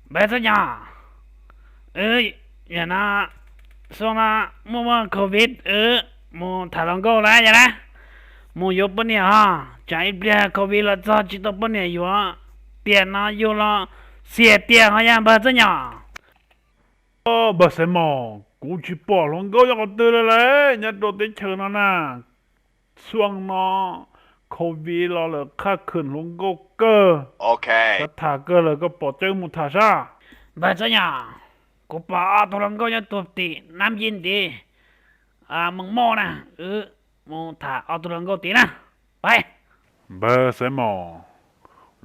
Npawg Txob Nyom, wb yam no xyoo no muaj muaj covid, wb mus tham hluas nkauj lawm yog lawm, mus yuav poj niam ho, tsam ib pliag covid los txog tsis tau poj niam yuav, tiam no yug los xiam tiag ho yog npawg Txob Nyom. Npawg Xaiv Mos, kuv tsis pom hluas nkauj nyob qhov twg lawm lauj, nyob rau teb chaws no na. Xyoo no covid los lawm qhaj khwm hluas nkauj kawg, xav tham kawg lawm, koj pom coj wb mus tham sab. Npawg Txob Nyom, kuv pom ob tug hluas nkauj nyob tug tim Nab Yij tid, mus moj na, wb mus tham ob tug hluas nkauj tid na. Pais. Npawg Xaiv Mos,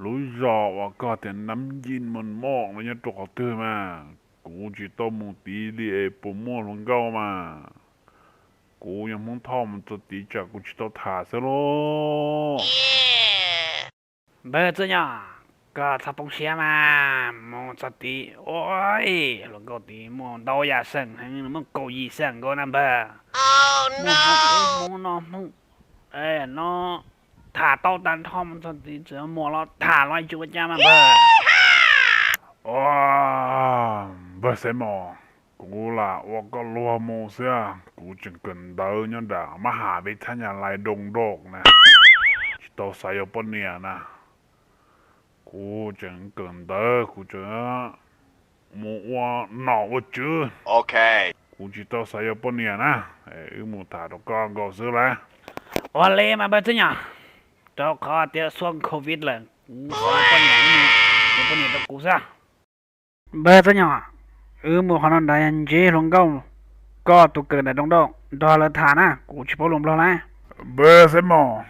lub zos uas koj tias Nab Yij mus moj no nyob rau qhov twg mas? Kuv tsis tau mus tid li es puas muaj hluas nkauj mas? Kuv yog Hmoob Thoj mus txog tid tsam kuv tsis tau tham xwb lauj. Npawg Txob Nyom, koj txhob poob siab mas, mus txog tid ua hluas nkauj tid muaj ntau yam xeem heev, muaj kaum yim xeem nkaus na npawg. Muaj Hmoob ub Hmoob no Hmoob no, tham tau tag nrho, mus txog tid txawm muaj los tham los tsis ua cas mas npawg. Npawg Xaiv Mos, kuv lam ua koj luag mus xwb, kuv tseem kawm ntawv nyob nram mab ham peb thab nyas lais doo nroj na, tsis tau xav yuav poj niam na. Kuv tseem kawm ntawv, kuv tseem mus ua nom ua tswv, kuv tsis tau xav yuav poj niam na. Wb mus tham rau koj nkaus xwb lawm. Ua li mas npawg Txob Nyom, rau qhov tias xyoo covid lawm, kuv xav yuav poj niam, yuav poj niam rau kuv xwb. Npawg Txob Nyom, wb mus qhov no nrad yog ntsib hluas nkauj, koj tus kawm ntawv doo nroj, nrog lawv tham na, kuv tsis paub lus Nplog lawm. Npawg Xaiv Mos,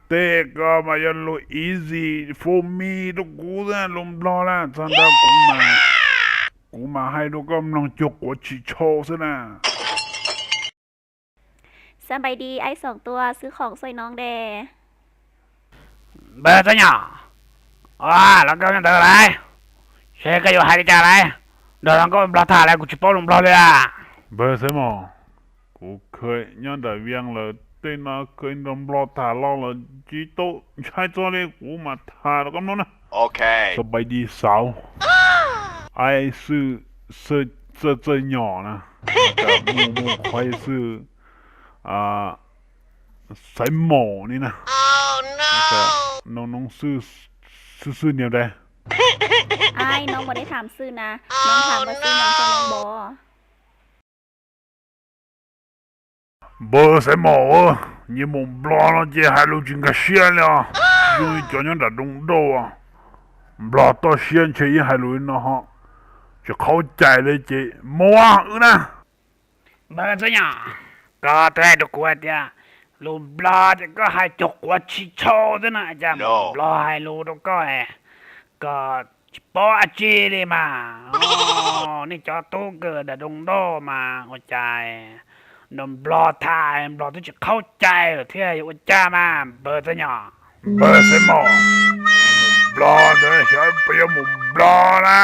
tej ko mas yog lus easy for me rau kuv xwb, lus Nplog na, txog ntawd kuv mas, kuv mas hais rau koj mloog cuag quav tshis tshau xwb na. Xab npais di aib xoom tua xwb khoom xuaij noov de. Npawg Txob Nyom, hluas nkauj nyob ntawd lawm, seb koj yuav hais li cas lawm, nrog hluas nkauj Nplog tham lawm kuv tsis paub lus Nplog li. Npawg Xaiv Mos, kuv kheev nyob nram Vias lawm, tej no kheev nrog Nplog tham los lawm tsis tau ntshai txog li, kuv mam tham rau koj mloog na. Xab npais di xauv, aib xwb, txawj txawj nyom na, mus mus qhuav xwb, Xaiv Mos ni na, noo noo xwb xwb niam de. Ai, noo npua deb tham xwb na, noo tham npua xwb noo xwb noo npua. Npawg Xaiv Mos, nyias mus Nplog no ces hais lus tsis nkag siab li os. Zoo li cov nyob nram Doo Dauj, Nplog toj siab ntshe yeej hais lus li no ho, tsis qhaub cai li ces muab wb na. Npawg Txob Nyom, koj twb hais rau kuv hais tias lus Nplog ces koj hais cuag quav tshis tshau xwb na, cas mus Nplog hais lus rau koj, koj tsis paub dab tsi li mas. Nej cov tub kawm nram Doo Dauj mas ua cas nrog Nplog tham, Nplog twb tsis qhaub cai lawm thiab yuav ua cas mas npawg Txob Nyom. Npawg Xaiv Mos, mus Nplog ntawd xyov puas yuav mus Nplog na,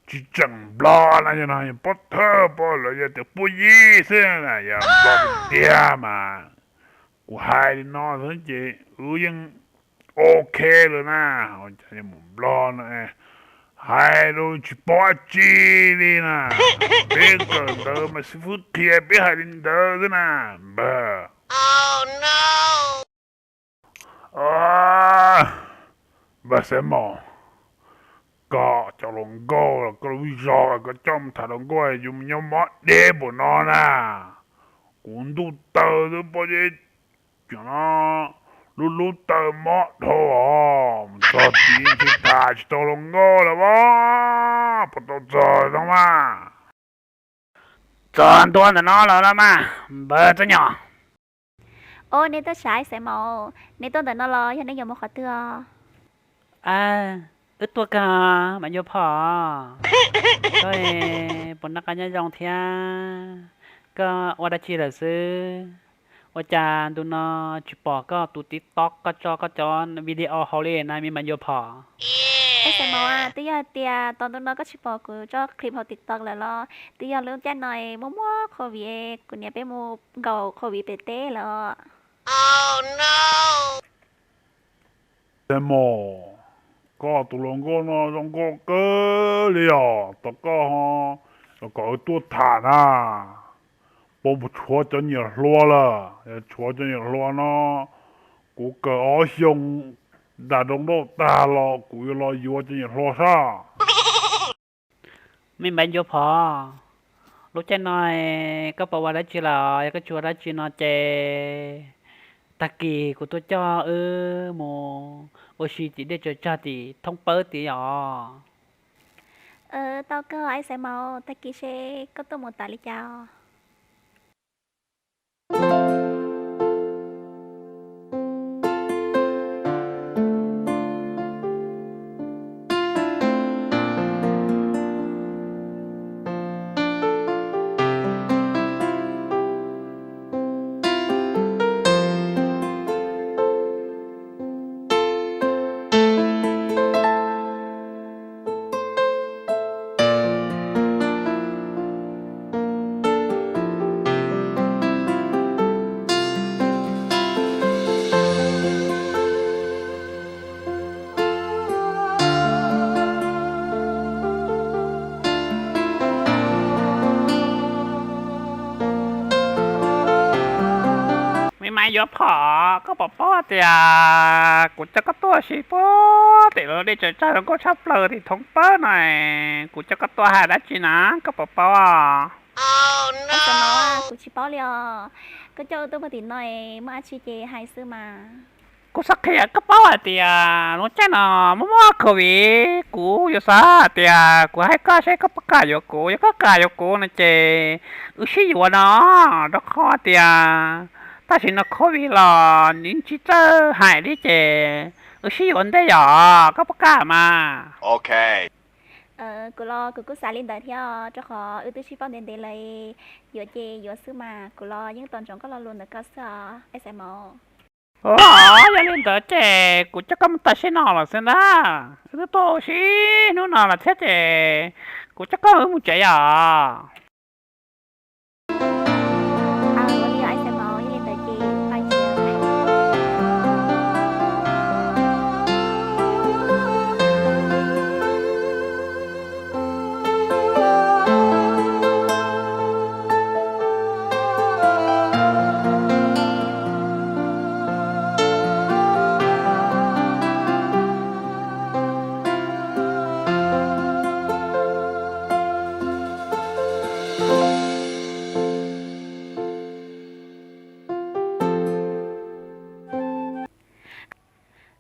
tsis tseem Nplog na, yog no yog pob thawj pob lawv yog tias puj yig xwb na, yog Nplog tiag tiag mas kuv hais li no xwb ces wb yeej ok lawm na. Ua cas yuav mus Nplog no, hais rau tsis paub dab tsi li na. Peb kawm ntawv mas xib fwb qhia peb hais li ntawd xwb na npawg. Npawg Xaiv Mos, koj cov hluas nkauj los koj lub zos koj coj mus tham hluas nkauj yuav mus nyob mob deb npaum no na. Kuv ntuj tawg xwb pob zeb, cov no lub lub tawg mob dhau os, mus txog tid ntshe tham tsis tau hluas nkauj lawm os, puas tau txog no mas. Txog ntua ntawm no los los mas npawg Txob Nyom. Os, nej tuaj saib Xaiv Mos, nej tuaj ntawm no los yog nej yuav mus qhov twg os? Wb tuaj kag mas yuav phom, koj puas noj qab nyob zoo thiab? Koj ua dab tsi lawm xwb? Ua cas ntu no tsis pom koj tus TikTok, koj tso koj cov video hauv li na, me mas yuav phom. Xaiv Mos, twb yog hais tias tos ntu no koj tsis pom kuv tso clip hauv TikTok lawm los? Twb yog lub caij no muaj muaj covid, kuv niam peb mus nkaum covid pem teb lawm. Xaiv Mos, Koj tus hluas nkauj no zoo nkauj kawg li os, tos koj ho kom wb tuaj tham na. Puas tshuav cov niam hluas lawm? Yog tshuav cov niam hluas no, kuv kawm ob xyoos nram nroog Nrauj tag los kuv yuav los yuav cov niam hluas sab. Me Maiv Ncuav Phom, lub caij no koj puas ua dab tsi lawm? Yog koj tsis ua dab tsi no ces tag kis kuv tuaj coj wb mus ua si tim dej tsaws tsag tim thoob pawb tid os. Tau kawg Xaiv Maum, tag kis seb koj tuaj mus tas li cas os. Me Maiv Ncuav Phom, koj puas paub hais tias kuv coj koj tuaj ua si puag tim lub dej tsaws tsag zoo nkauj tshaj plaws tim thoob pawb no, kuv coj koj tuaj hais dab tsi na, koj puas paub? Xaiv Maum, kuv tsis paub li os. Koj coj wb tuaj puag tim no muaj dab tsi ces hais xwb mas. Kuv xav qhia koj paub hais tias lub caij no muaj muaj COVID, kuv yuav xav hais tias kuv hais koj seb koj puas kam yuav kuv. Yog koj kam yuav kuv no ces wb sib yuav no, rau qhov tias tam sim no COVID los nws tsis txawj hais li ces wb sib yuav ntej yom, koj puas kam mas? Kuv los kuv kuj xav li ntawd thiab, rau qhov wb twb sib paub ntev ntev lawm, yuav ces yuav xwb mas. Kuv los yeej tos ntsoov koj lo lus ntawm koj xwb os Xaiv Maum. Yog li ntawd ces kuv coj koj mus tam sim no los xwb ntag. Wb twb tuaj ua si hnub no lawm thiab ces kuv coj koj wb mus tsev yom.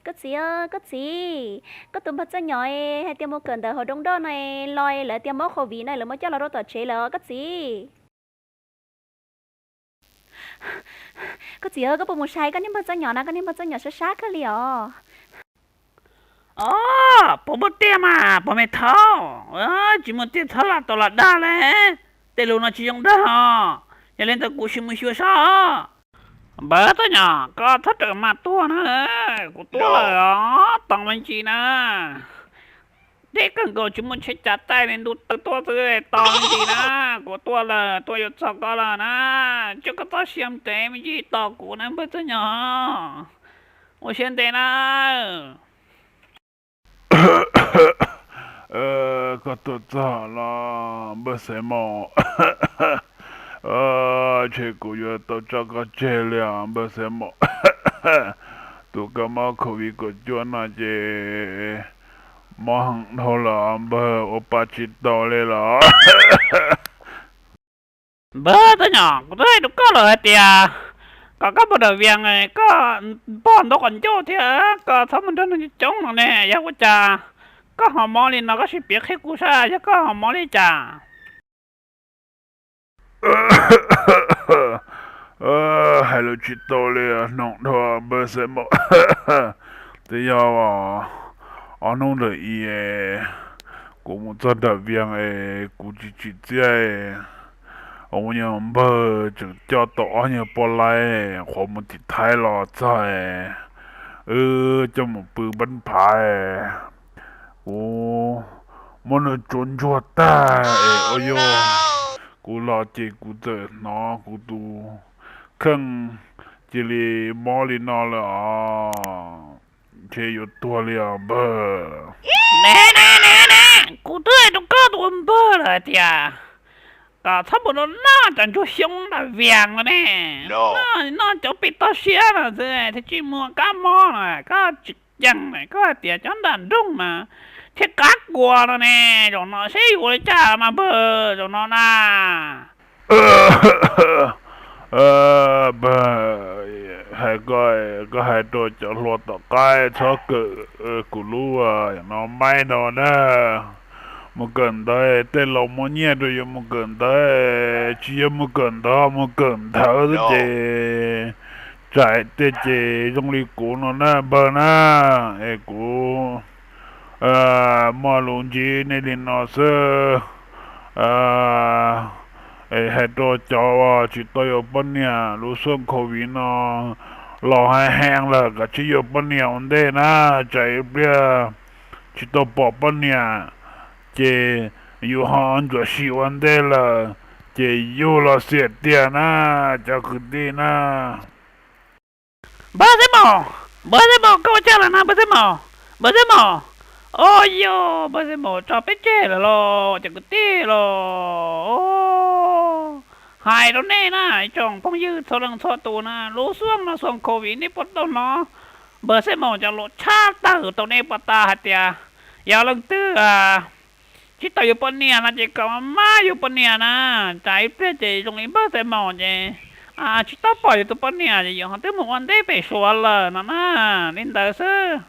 Koj txiv, koj txiv, koj tus npawg Txawj Nyom hais tias mus kawm ntawv hauv Doo Nroj no los lawv tias mob COVID no lawv muab coj los rau tom tsev lawm koj txiv. Koj txiv, koj puas mus saib koj niag npawg Txawj Nyom na, koj niag npawg Txawj Nyom sab sab kawg li os. Os, puas muaj tiag mas puas me thaub? Tsis muaj tiag txhob lam tau lam dag li. Tej lus no tsis zoo dag os. Yog li ntawd kuv sim mus xyuas saib. Npawg Txawj Nyom, koj txhob rawm mas tuag na. Kuv tuaj lawm os, tos me ntsis na. Deb kawg nkaus tsis muaj tsheb cav taij li, ntuj tawv tuaj xwb, tos me ntsis na. Kuv tuaj lawm, tuaj yuav txog koj lawm na. Coj koj txoj sia mus tsev me ntsis, tos kuv na npawg Txawj Nyom. Ua siab ntev na. Koj tuaj txog los npawg Xaiv Maum? Ntshe kuv yuav tau tso koj tseg li os npawg Xaiv Maum. Tus koj mob COVID kaum cuaj no ces mob heev dhau lawm npawg, ua pa tsis tau li los. Npawg Txawj Nyom, kuv twb hais rau koj lawm hais tias kom koj mus nram Vias, koj pog ntau qhov ncauj thiab koj txhob mus nrog neeg coob no ne. Yog ua cas koj ho mob li no? Koj sim piav qhia kuv saib yog koj ho mob li cas. Hais lus tsis tau li, hnoos dhau npawg Xaiv Maum. Twb yog ob hnub ntawm i kuv mus txog nram Vias es kuv tsis tsim txiaj, ua nyuag npawg tseem coj tau ob nyuag poj laib qhuav mus tim Thaib los txog, wb coj mus pw npab phav, kuv muab nws tsuav ntsuag tag es ua yog kuv los ces kuv txawm hnov kuv tus kheej cia li mob li no lawm os. Ntshe yuav tuag li os npawg. Ne ne ne ne, kuv twb hais rau koj tus ua npawg lawm hais tias kom txhob mus noj cov ntsuag xyoob dam vias no ne, noj cov pim toj siab no xwb thiaj tsis muaj kab mob no. Koj tsis ceem na, koj hais tias cov nram nroog mas thiaj qab kua no ne. Zaum no seb yuav ua li cas mas npawg, zaum no na. Npawg, hais koj, koj hais rau cov hluas tom qab txhob kawm kuv lub no maib no na. Mus kawm ntawv, tej laus muaj nyiaj rau yuav mus kawm ntawv, tsis yog mus kawm ntawv, mus kawm ntawv xwb ces tsam tej ces zoo li kuv no na npawg na. Es kuv muaj lus ntsib nej li no xwb. Hais rau cov uas tsis tau yuav poj niam, lub xuaj covid no los heev heev lawm, kav tsij yuav poj niam ua ntej na, tsam ib pliag tsis tau pom poj niam ces yus ho ntsuam sim ua ntej lawm ces yug los xiam tiag na cov kwv tij na. Npawg Xeeb Maum, npawg Xeeb Maum, koj ua cas lawm na npawg Xeeb Maum? Npawg Xeeb Maum, o yog npawg Xeeb Maum tso peb tseg lawm los cov kwv tij los? Hais rau nej na, ib tsoom phooj ywg txhua leej txhua tus na, lub xuaj no xuaj covid nej puas tau hnov npawg Xeeb Maum cov lus tshaj tawm rau nej puas tas hais tias yog leej twg tsis tau yuav poj niam no ces kom maj yuav poj niam na, tsam ib pliag ces zoo li npawg Xeeb Maum ces tsis tau pom yus tus poj niam ces yus ho twb mus ua ntej pem Suav lawm no na. Li ntawd xwb.